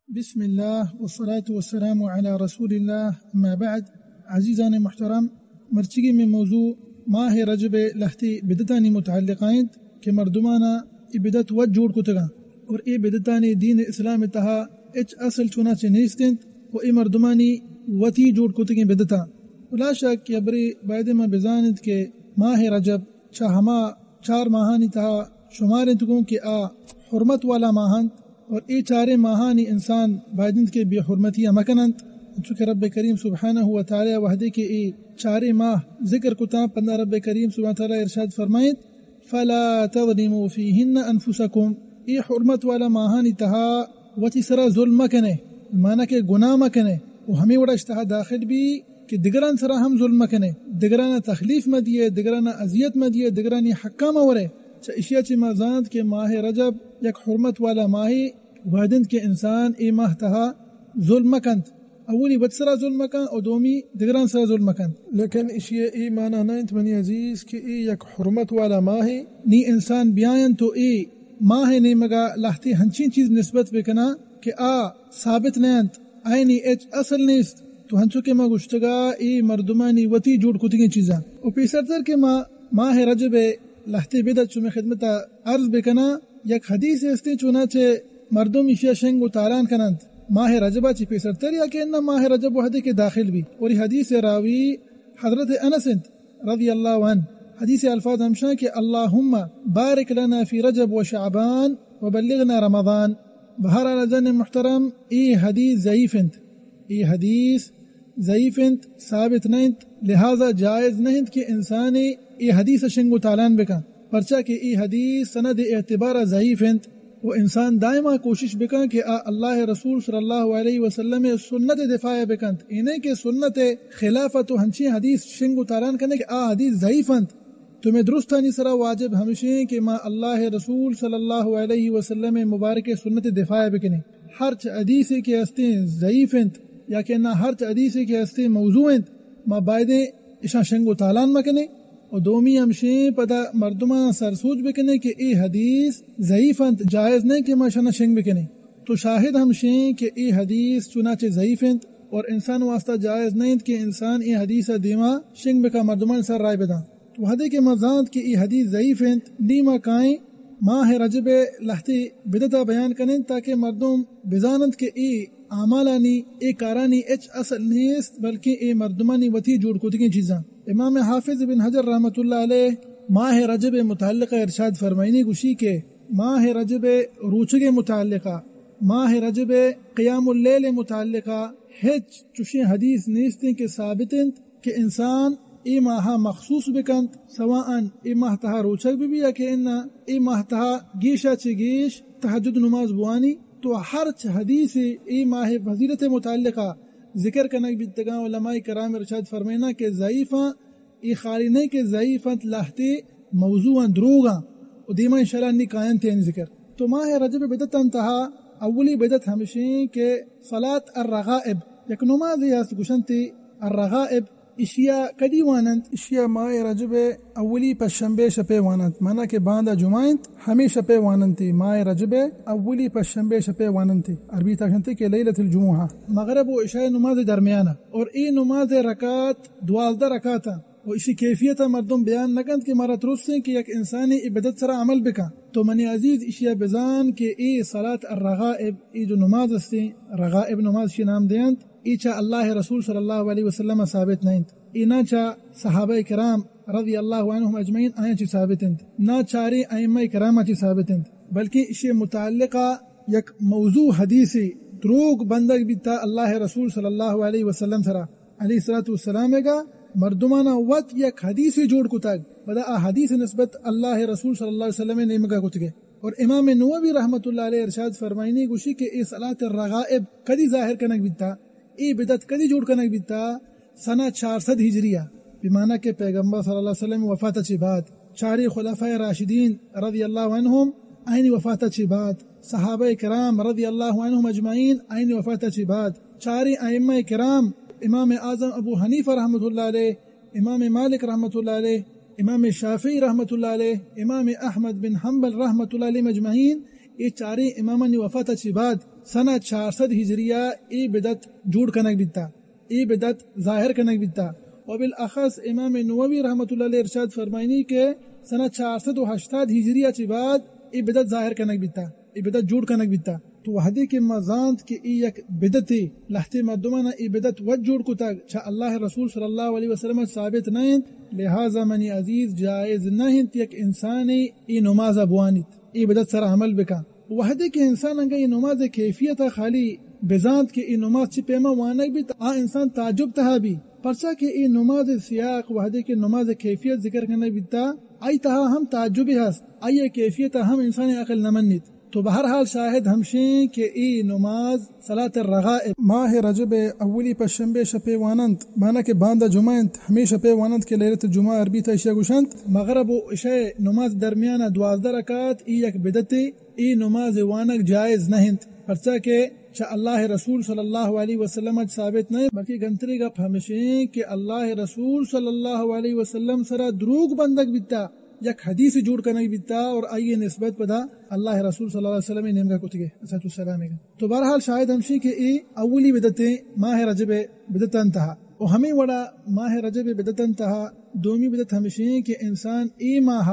بسم اللہ والصلاة والسلام علی رسول اللہ، اما بعد۔ عزیزان محترم، مرچیگی میں موضوع ماہ رجب لہتے بدعتانی متعلقہ انت کہ مردمانا اے بدعت وت جوڑ کتگاں اور اے بدعتانی دین اسلام تہا ہچ اصل چوناچہ نیست انت و اے مردمانی وتی جوڑ کتگیں بدعتاں۔ و لا شک کہ ابرے بایدے ما بزان انت کہ ماہ رجب چہ ہما چار ماہانی تہا شمار انت گوں کہ آ حرمت والا ماہ انت اور اے چاریں ماہانی انسان باید انت کہ بے حرمتی ء مکن انت۔ چونکہ رب کریم سبحانہ و تعالی وہدے کہ اے چاریں ماہ ذکر کتاں، پدا رب کریم سبحانہ و تعالی ارشاد فرمائیت، فلا تظلموا فیہن انفسکم، اے حرمت والا ماہانی تہا وتی سرا ظلم مکنے، معنی کہ گناہ مکنے، و ہمے وڑا اش تہا داخل بی کہ دگران سرا ہم ظلم مکنے، دگرانا تخلیف مدیے، دگرانا اذیت مدیے، دگرانی حقا مورے۔ چہ اشیا چہ ما زانت کہ ماہ رجب یک حرمت والا ماہے، باید انت کہ انسان اے ماہ تہا ظلم مکنت۔ اولی وت سرا ظلم مکن و دومی دگران سرا ظلم مکنت۔ لیکن اشی اے معنی نہ انت منی عزیز کہ اے یک حرمت والا ماہے۔ نی انسان بیاینت و اے ماہ نیمگا لہتے ہنچین چیز نسبت بکناں کہ آ ثابت نہ انت، آیانی ہچ اصل نیست۔ تو ہنچو کہ ما گوشتگا اے مردمانی وتی جوڑ کتگیں چیزاں۔ و پیسرتر کہ ما ماہ رجب لہتے بدعت شمے خدمتا عرض بکناں، یک حدیث استیں چوناچہ مردم ایشی ء شنگ و تالان کننت۔ ماہ رجب ء چہ پیسرتر یا کہ اناں ماہ رجب وہدے کہ داخل بی۔ اور ای حدیث ء راوی حضرت انس انت رضی اللہ عنہ۔ حدیث ء الفاظ ہمشاں کہ اللہم بارک لنا فی رجب و شعبان و بلغنا رمضان۔ بہرحال عزیزان محترم، ای حدیث ضعیف انت۔ ای حدیث ضعیف انت، ثابت نہ انت، لہذا جائز نہ انت کہ انسانے اے حدیث ء شنگ و تالان بکن، پرچا کہ اے حدیث سند اعتبار ء ضعیف انت و انسان دائما کوشش بکن کہ آ اللہ رسول صلی اللہ علیہ وسلم ء سنت ء دفاع ء بکنت، اے نہ کہ سنت ء خلاف ء تو ہنچیں حدیث شنگ و تالان کنے کہ آ حدیث ضعیف انت۔ تو مئے درستانی سرا واجب ہمشیں کہ ما اللہ رسول صلی اللہ علیہ وسلم ء مبارک سنت ء دفاع ء بکنیں۔ ہرچ حدیثے کہ ہستیں ضعیف انت یا کہ نہ ہرچ حدیثے کہ ہستیں موضوع انت، ما بایدیں اشاں شنگ و تالان مکنیں۔ و دومی ہمشیں پدا مردماں سرسوج بکنیں کہ اے حدیث ضعیف انت، جائز نہ کہ ما اشاں شنگ بکنیں۔ تو شاہد ہمشیں کہ اے حدیث چوناچہ ضعیف انت اور انسان واسطہ جائز نہ انت کہ انسان اے حدیث ء دیما شنگ بکا، مردمان سر رائے بداں۔ تو وہدے کہ ما زانت کہ اے حدیث ضعیف انت، نی ما کائیں ماہ رجب ء لہتے بدعت ء بیان کنیں تاکہ مردم بزاننت کہ اے اعمالانی، اے کارانی ہچ اصل نیست، بلکہ اے مردمانی وتی جوڑ کتگیں چیزاں۔ امام حافظ ابن حجر رحمۃ اللہ علیہ ماہ رجب ء متعلقہ ارشاد فرمائنی گوشی کہ ماہ رجب ء روچگ ء متعلقہ، ماہ رجب ء قیام اللیل ء متعلقہ ہچ چوشیں حدیث نیستیں کہ ثابت انت کہ انسان اے ماہ ء مخصوص بکنت، سواء اے ماہ تہا روچگ بہ بی یا کہ اناں اے ماہ تہا گیشا چہ گیش تہجد نماز بوانی۔ تو ہرچ حدیثے اے ماہ ء فضیلت ء متعلقہ ذکر کنگ بیتگاں، علماء کرام ارشاد فرمائنا کہ ضعیفاں، اے خالی نہ کہ ضعیف انت، لہتے موضوع انت، دروگ انت و دیما انشاءاللہ نی کاینت این ذکر۔ تو ماہ رجب بدعتاں تہا اولی بدعت ہمشیں کہ صلاۃ الرغائب، یک نمازے ہست گوشنت الرغائب، اشیا کدی واننت؟ اشیا ماہ رجب اولی پشنبے شپے واننت، مانا کہ باندا جمعہ انت، ہمے شپے واننت، ماہ رجب اولی پشنبے شپے واننت، عربی تہا گوشنت کہ لیلۃ الجمعہ۔ مغرب و عشاء نماز درمیانہ، اور اے نماز رکعت دوازدہ رکعت انت۔ و اشی کیفیت ء مردم بیان نہ کنت کہ مارا ترسیں کہ یک انسانے اے بدعت سرا عمل بکن۔ تو منی عزیز اشیا بزان کہ اے صلاۃ الرغائب، اے جو نماز استیں، رغائب نماز اشی نام دینت، اے چہ اللہ رسول صلی اللہ علیہ وسلم ء ثابت نہ انت۔ اے نہ چہ صحابہ کرام رضی اللہ عنہم اجمعین آیاں چی ثابت انت، نہ چاریں ائمہ کرام چی ثابت انت، بلکہ اشی متعلقہ یک موضوع حدیثے دروگ بندگ بیتا اللہ رسول صلی اللہ علیہ وسلم سرا۔ علیہ الصلوۃ والسلام ء گا مردمانا وت یک حدیثے جوڑ کتگ، پدا آ حدیث نسبت اللہ رسول صلی اللہ علیہ وسلم ء نیمگا کتگے۔ اور امام نووی رحمۃ اللہ علیہ ارشاد فرمائنی گوشی کہ اے صلاۃ الرغائب کدی ظاہر کنگ بیتا، اے بدعت کدی جوڑ کنگ بیتا؟ سنہ چار سد ہجری ء، بمعنی کہ پیغمبر صلی اللہ علیہ وسلم وفات چی بعد۔ چاریں خلفاء راشدین رضی اللہ عنہم آئینی وفات چی بعد، صحابہ کرام رضی اللہ عنہم اجمعین آئینی وفات چی بعد، چاریں ائمہ کرام، امام اعظم ابو حنیفہ رحمۃ اللہ علیہ، امام مالک رحمۃ اللہ علیہ، امام شافعی رحمۃ اللہ علیہ، امام احمد بن حنبل رحمۃ اللہ علیہ اجمعین، اے چاریں امامانی وفات چی بعد سنہ چار سد ہجری ءَ اے بدعت جوڑ کنگ بیتا، اے بدعت ظاہر کنگ بیتا۔ و بالاخص امام نووی رحمت اللہ علیہ ارشاد فرمائنی کہ سنہ چار سد و ہشتاد ہجری ءَ چہ بعد اے بدعت ظاہر کنگ بیتا، اے بدعت جوڑ کنگ بیتا۔ تو وہدے کہ ما زانت کہ اے یک بدعتے، لہتے مردمانا اے بدعت وت جوڑ کتگ، چہ اللہ رسول صلی اللہ علیہ وسلم ثابت نہ انت، لہذا منی عزیز جائز نہ انت یک انسانے اے نمازا بوانیت، اے بدعت سرا عمل بکن۔ وہدے کہ انسان انگا اے نماز کیفیت خالی بزانت کہ اے نماز چی پیما وانگ بیت، آ انسان تعجب تہا بی، پرچا کہ اے نماز سیاق وہدے کہ نماز کیفیت ذکر کنگ بیتا، آئی تہا ہم تعجبے ہست، آئی کیفیت ہم انسان عقل نہ منیت۔ تو بہرحال شاہد ہمشیں کہ اے نماز صلاۃ الرغائب ماہ رجب اولی پشنبے شپے واننت، مانا کہ باندا جمعہ انت، ہمے شپے واننت کہ لیلۃ الجمعہ عربی تہا اشیا گوشنت۔ مغرب و عشاء نماز درمیان دوازدہ رکعت اے یک بدعتے، اے نماز وانگ جائز نہ انت، پرچا کہ چہ اللہ رسول صلی اللہ علیہ وسلم ثابت نہ انت، بلکہ گنتری گپ ہمشیں کہ اللہ رسول صلی اللہ علیہ وسلم سرا دروگ بندگ بیتا۔ یک حدیث جوڑ کنگ بیتا اور آئی نسبت پدا اللہ رسول صلی اللہ علیہ وسلم نیمگا کتگے، الصلاۃ والسلام۔ تو بہرحال شاہد ہمشی کہ اے اولی بدعت ماہ رجب بدعتان تہا، و ہمیں وڑا ماہ رجب بدعتان تہا دومی بدعت ہمشی کہ انسان اے ماہ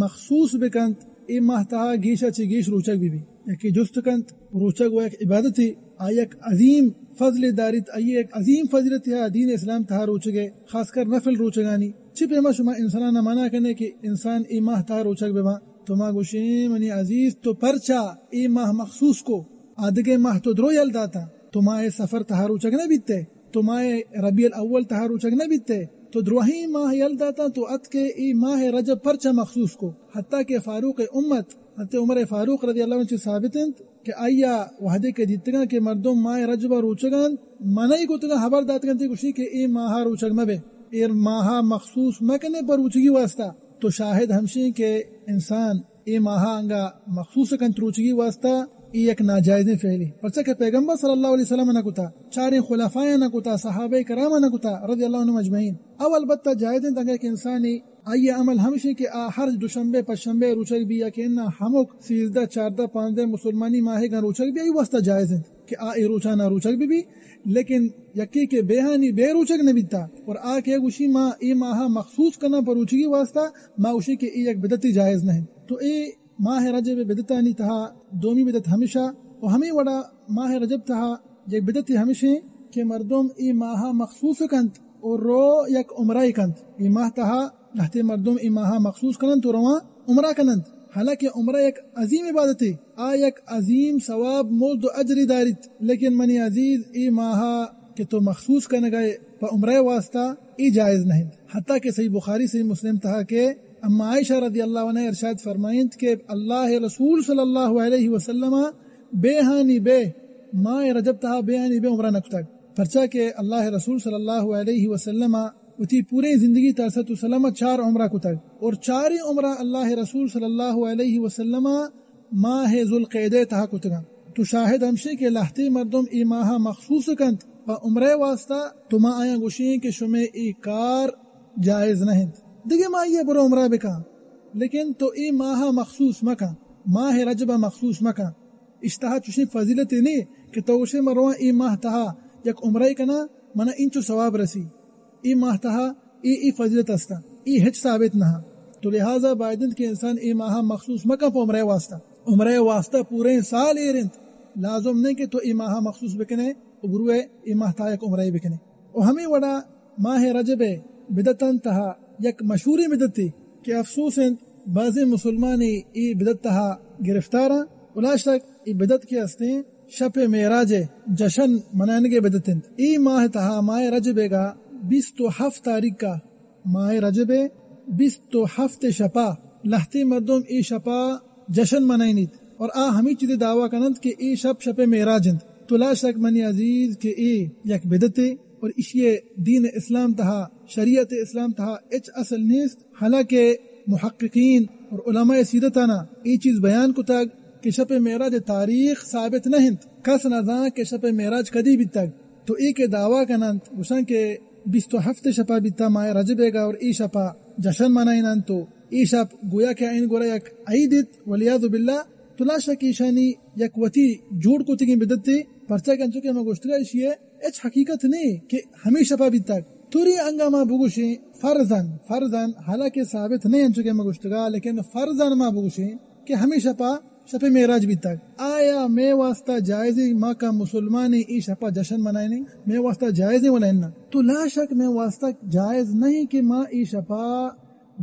مخصوص بکنت، اے ماہ تہا گیشا چہ گیش روچگ بی بی، یکی جست کنت، روچگ و یک عبادتے، آ یک عظیم فضل داریت، آئی یک عظیم فضیلت ہے دین اسلام تہا روچگ ہے، خاص کر نفل روچگانی۔ چی پیما شما انسانانا منع کنے کہ انسان اے ماہ تہا روچگ بباں؟ تو ما گوشیں منی عزیز، تو پرچا اے ماہ مخصوص کو؟ آدگہ ماہ تو درو یل داتا، تو ماہ صفر تہا روچگ نہ بیتے، تو ماہ ربیع الاول تہا روچگ نہ بیتے، تو دروہیں ماہ یل داتا، تو اتکے اے ماہ رجب پرچا مخصوص کو؟ حتیٰ کہ فاروق امت حضرت عمر فاروق رضی اللہ عنہ چہ ثابت انت کہ آیا وہدے کہ دیتگاں کہ مردم ماہ رجب روچگاں، منعی کتگاں، حبر داتگاں تی گوشی کہ اے ماہ روچگ مبے، اے ماہ مخصوص مکنے پر روچگی واسطہ۔ تو شاہد ہمشیں کہ انسان اے ماہ انگا مخصوص کنت روچگی واسطہ، اے یک ناجائزیں فعلی، پرچا کہ پیغمبر صلی اللہ علیہ وسلم نہ کتا، چاریں خلفاء نہ کتا، صحابہ کرام نہ کتا رضی اللہ عنہم اجمعین۔ او البتہ جائز انت اگہ یک انسانی آئی عمل ہمشی کہ آ ہر دوشنبے، پشنبے روچگ بی یا کہ اناں ہمک سیزدہ، چاردہ، پانزدہ مسلمانی ماہگاں روچگ بی، آئی واسطہ جائز انت کہ آ اے روچانا روچگ بی بی، لیکن یکی کہ بیہانی بے روچگ نہ بیتا اور آ کہ گوشی ما اے ماہ مخصوص کناں پر روچگی واسطہ، ما گوشی کہ اے یک بدعتی جائز نہ انت۔ تو اے ماہ رجب بدعتانی تہا دومی بدعت ہمشہ و ہمیں وڑا ماہ رجب تہا یک بدعتی ہمشیں کہ مردم اے ماہ مخصوص کنت و رو یک عمرہ کنت۔ اے ماہ تہا لہتے مردم اے ماہ مخصوص کننت و رواں عمرہ کننت، حالانکہ عمرہ یک عظیم عبادتے، آ یک عظیم ثواب، مزد و اجری داریت، لیکن منی عزیز اے ماہ کہ تو مخصوص کنگئے پہ عمرہ واسطہ، اے جائز نہ انت۔ حتیٰ کہ صحیح بخاری، صحیح مسلم تہا کہ اما عائشہ رضی اللہ عنہا ارشاد فرمائنت کہ اللہ رسول صلی اللہ علیہ وسلم بیہانی بے ماہ رجب تہا بیہانی بے عمرہ نہ کتگ، پرچا کہ اللہ رسول صلی اللہ علیہ وسلم وتی پوریں زندگی تہا صلی اللہ علیہ وسلم چار عمرہ کتگ اور چاریں عمرہ اللہ رسول صلی اللہ علیہ وسلم ماہ ذوالقعدہ تہا کتگاں۔ تو شاہد ہمشیں کہ لہتے مردم اے ماہ مخصوص کنت پہ عمرہ واسطہ، تو ما آیاں گوشیں کہ شمے اے کار جائز نہ انت۔ دگہ ماہی برو عمرہ بکن، لیکن تو اے ماہ مخصوص مکن، ماہ رجب مخصوص مکن۔ اشتہا چوشیں فضیلتے نے کہ تو گوشے من رواں اے ماہ تہا یک عمرہ کناں، منا انچو ثواب رسی۔ اے ماہ تہا اے، اے فضیلت استاں، اے ہچ ثابت نہ۔ تو لہذا باید انت کہ انسان اے ماہ مخصوص مکن پہ عمرہ واسطہ۔ عمرہ واسطہ پوریں سال ایر انت، لازم نہیں کہ تو اے ماہ مخصوص بکنے و بروے اے ماہ تہا یک عمرہ بکنے۔ و ہمیں وڑا ماہ رجب بدعتان تہا یک مشہوریں بدعتے کہ افسوس انت بازیں مسلمانے اے بدعت تہا گرفتاراں۔ و لا شک اے بدعت کہ استیں شپ معراج جشن منائنگے بدعت انت۔ اے ماہ تہا ماہ رجب گا بیست و ہفت تاریخ کا، ماہ رجب بیست و ہفت شپا لہتے مردم اے شپا جشن منائینیت اور آ ہمے چیزے دعویٰ کننت کہ اے شپ شپ معراج انت۔ تو لا شک منی عزیز کہ اے یک بدعتے اور اشی دین اسلام تہا، شریعت اسلام تہا ہچ اصل نیست۔ حالانکہ محققین اور علماء سیرتانا اے چیز بیان کتگ کہ شپ معراج تاریخ ثابت نہ انت، کس نہ زان کہ شپ معراج کدی بیتگ۔ تو اے کہ دعویٰ کننت، گوشن کہ بیست و ہفت شپا بیتا ماہ رجب گا اور اے شپا جشن منائیننت و اے شپ گویا کہ آئین گورا یک عید ات، والعیاذ باللہ۔ تو لا شک ایشانی یک وتی جوڑ کتگیں بدعتے، پرچا کہ انچو کہ ما گوشتگا ایشی ء ہچ حقیقت نے کہ ہمے شپا بیتگ۔ توری انگا ما بگوشیں فرضاً، فرضاً، حالانکہ ثابت نے انچو کہ ما گوشتگا، لیکن فرضاً ما بگوشیں کہ ہمے شپا شپ معراج بیتگ۔ آیا مے واسطہ جائزیں ما کا مسلمانیں ای شپا جشن منائنیں؟ مے واسطہ جائزیں ولا اناں؟ تو لا شک مے واسطہ جائز نہیں کہ ما ای شپا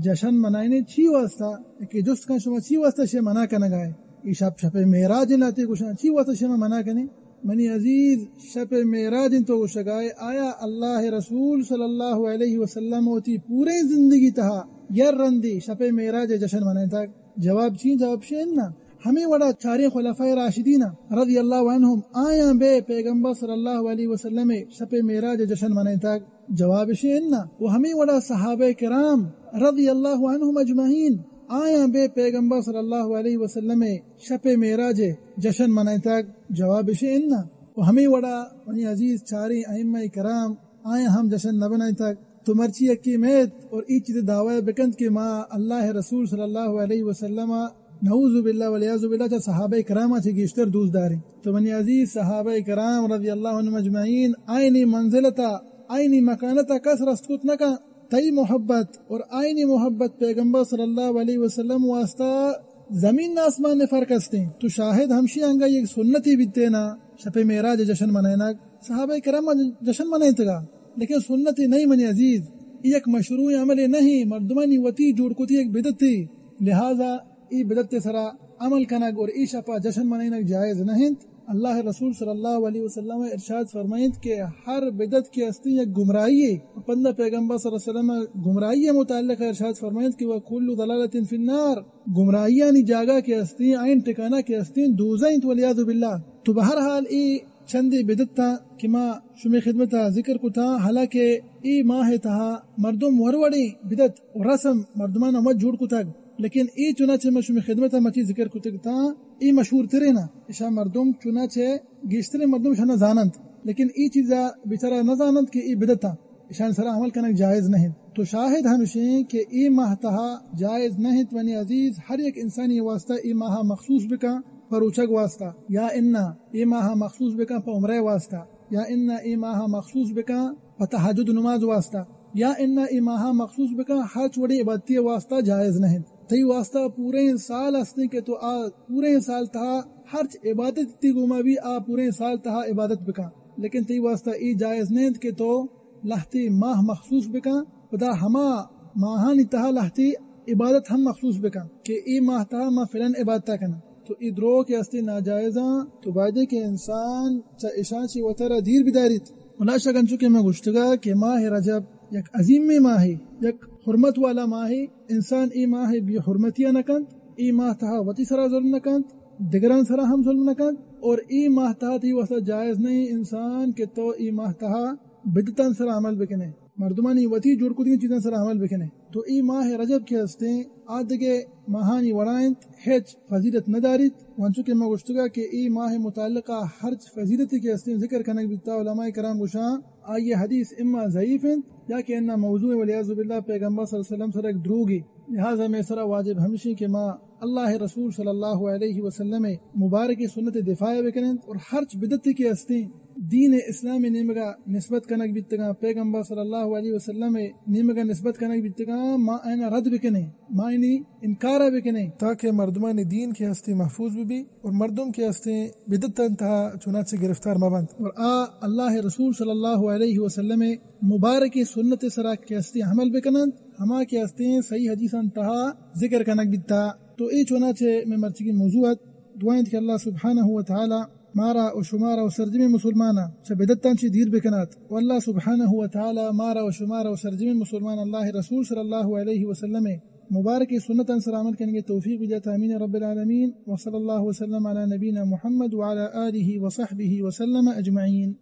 جشن منائنے۔ چی واسطہ؟ کہ جست کن شما چی واسطہ شے منع کنگا ہے؟ ای شپ شپ معراج لاتے گوشاں، چی واسطہ شما منع کنے؟ منی عزیز، شپ معراج تو گوشگا ہے، آیا اللہ رسول صلی اللہ علیہ وسلم وتی پورے زندگی تہا یر رندی شپ معراج جشن منائتگ؟ جواب چی؟ جواب شے اناں۔ ہمے وڑا چاریں خلفائے راشدین رضی اللہ عنہم، آیاں بے پیغمبر صلی اللہ علیہ وسلم شپ معراج جشن منائتگ؟ جواب شے اناں۔ و ہمے وڑا صحابہ کرام رضی اللہ عنہم اجمعین، آیاں بے پیغمبر صلی اللہ علیہ وسلم شپ معراج جشن منائتگ؟ جواب شے اناں۔ و ہمے وڑا منی عزیز چاریں ائمہ کرام، آیاں ہم جشن نہ بنائتگ۔ تو مرچی یکے میت اور ای چیز دعوی بکنت کہ ما اللہ رسول صلی اللہ علیہ وسلم نعوذ باللہ والعیاذ باللہ چہ صحابہ کرام چہ گیشتر دوست داریں۔ تو منی عزیز، صحابہ کرام رضی اللہ عنہم اجمعین، آئینی منزلتا، آئینی مکانتا کس رست کت نہ کن۔ تئی محبت اور آئینی محبت پیغمبر صلی اللہ علیہ وسلم واسطہ زمین آسمان نے فرق استیں۔ تو شاہد ہمشی انگا یک سنتی بیتینا شپ معراج جشن منائنگ۔ صحابہ کرام جشن منائینتگا، لیکن سنت نہیں منی عزیز، اے یک مشروع عملے نہیں، مردمانی وتی جوڑ کتی یک بدعتے، لہذا اے بدعت سرا عمل کنگ اور اے شپا جشن منائینگ جائز نہیں۔ اللہ رسول صلی اللہ علیہ وسلم ارشاد فرمائیت کہ ہر بدعت کے ہستی یک گمراہی ہے۔ پندہ پیغمبر صلی اللہ علیہ وسلم گمراہی متعلق ارشاد فرمائیت کہ وکل ضلالۃ فی النار، گمراہیانی جاگہ کے ہستی، آئین ٹھکانہ کے ہستی، دوزہ انت والعیاذ باللہ۔ تو بہرحال اے چندے بدعتاں کہ ما شمے خدمتا ذکر کتاں، حالانکہ اے ماہ تہا مردم وروڑیں بدعت و رسم مردمان وت جوڑ کتگ، لیکن اے چنانچہ ما شمے خدمتا مچی ذکر کتگ تاں، اے مشہور ترین، اشاں مردم چنانچہ گیشتریں مردم اشاں زاننت، لیکن اے چیزا بیچارہ نہ زاننت کہ اے بدعتاں، اشان سرا عمل کنگ جائز نہیں۔ تو شاہد ہمشیں کہ اے ماہ تہا جائز نہیں۔ منی عزیز، ہر یک انسانی واسطہ اے ماہ مخصوص بکن پہ روچگ واسطہ، یا انا اے ماہ مخصوص بکن پہ عمرہ واسطہ، یا انا اے ماہ مخصوص بکن پہ تہجد نماز واسطہ، یا انا اے ماہ مخصوص بکن ہرچ وڑیں عبادتی واسطہ، جائز نہیں۔ تئی واسطہ پوریں سال ہستیں کہ تو آ پوریں سال تہا ہرچ عبادت تی گوما بھی آ پوریں سال تہا عبادت بکن، لیکن تئی واسطہ اے جائز نہیں کہ تو لہتے ماہ مخصوص بکن، پدا ہما ماہانی تہا لہتے عبادت ہم مخصوص بکن کہ اے ماہ تہا ما فلان عبادتا کناں۔ تو اے دروہ کہ ہستے ناجائزاں، تو بایدے کہ انسان چہ اشاں چی وترا دیر بداریت۔ و لا شک انچو کہ ما گوشتگا کہ ماہ رجب یک عظیمیں ماہے، یک حرمت والا ماہے، انسان اے ماہ بے حرمتیا نہ کنت، اے ماہ تہا وتی سرا ظلم نہ کنت، دگران سرا ہم ظلم نہ کنت، اور اے ماہ تہا تئی واسطہ جائز نہیں انسان کہ تو اے ماہ تہا بدعتان سرا عمل بکنے، مردمانی وتی جوڑ کتگیں چیزان سرا عمل بکنے۔ تو اے ماہ رجب کہ ہستیں، آ دگہ ماہانی وڑا انت، ہچ فضیلت نداریت۔ وانچو کہ ما گوشتگا کہ اے ماہ متعلقہ ہرچ فضیلتی کہ ہستیں ذکر کنگ بیتا، علماء کرام گوشاں آئی حدیث اما ضعیف انت یا کہ انا موضوع، والعیاذ باللہ پیغمبر صلی اللہ علیہ وسلم سر ایک دروگی۔ لہذا مے سرا واجب ہمشی کہ ما اللہ رسول صلی اللہ علیہ وسلم مبارک سنت دفاع بکنیں اور ہرچ بدعتی کہ ہستیں دین اسلام نیمگا نسبت کنگ بیتگاں، پیغمبر صلی اللہ علیہ وسلم نیمگا نسبت کنگ بیتگاں، ما اینا رد بکنیں، ما اینی انکارا بکنیں، تاکہ مردمانی دین کہ ہستی محفوظ بہ بی اور مردم کہ ہستیں بدعتاں تہا چنانچہ گرفتار مہ بنت۔ اور آ اللہ رسول صلی اللہ علیہ وسلم مبارک سنت سرا کہ ہستی عمل بکننت، ہما کہ ہستیں صحیح حدیثاں تہا ذکر کنگ بیتا۔ تو اے چنانچہ مے مرچگی موضوع ات۔ دعا انت کہ اللہ سبحانہ و تعالی مارا و شمارا و سرجمیں مسلماناں چہ بدعتاں چی دیر بکنات، و اللہ سبحانہ و تعالی مارا و شمارا و سرجمیں مسلمان اللہ رسول صلی اللہ علیہ وسلم مبارک سنتاں سر عمل کنگے توفیق بدیات۔ آمین رب العالمین۔ وصلی اللہ وسلم علی نبینا محمد وعلی آلہ وصحبہ وسلم اجمعین۔